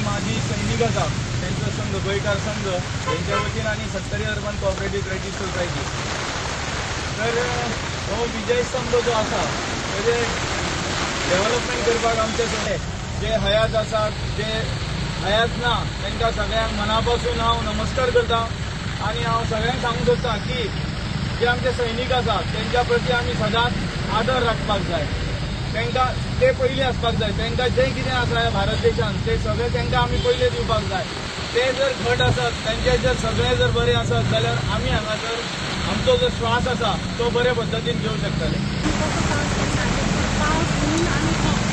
माजी सैनिक आसा त्यांचो संघ, गोंयकार संघ हेंच्या वतीन आनी Sattari urban cooperative credit society. तर हो विजय स्तंभ जो आसा तेजे डेव्हलपमेंट करपाक आमचे सगळे जे हयात आसात, जे हयात ना, तांकां सगळ्यांक मना पासून हांव नमस्कार करता. आनी हांव सगळ्यांक सांगूंक सोदता की जे आमचे सैनीक आसात तेंच्या प्रती आमी सदांच आदर राखपाक जाय. तांकां ते पयलीं आसपाक जाय. तांकां जें कितें आसा ह्या भारत देशान ते सगळें तांकां आमी पयलें दिवपाक जाय. ते जर घट आसत, तांचे जर सगळें जर बरें आसत जाल्यार आमी हांगासर आमचो जो श्वास आसा तो बरे पद्दतीन घेवंक शकतले. कसो पावस येता, पावस ऊन आनी थंड.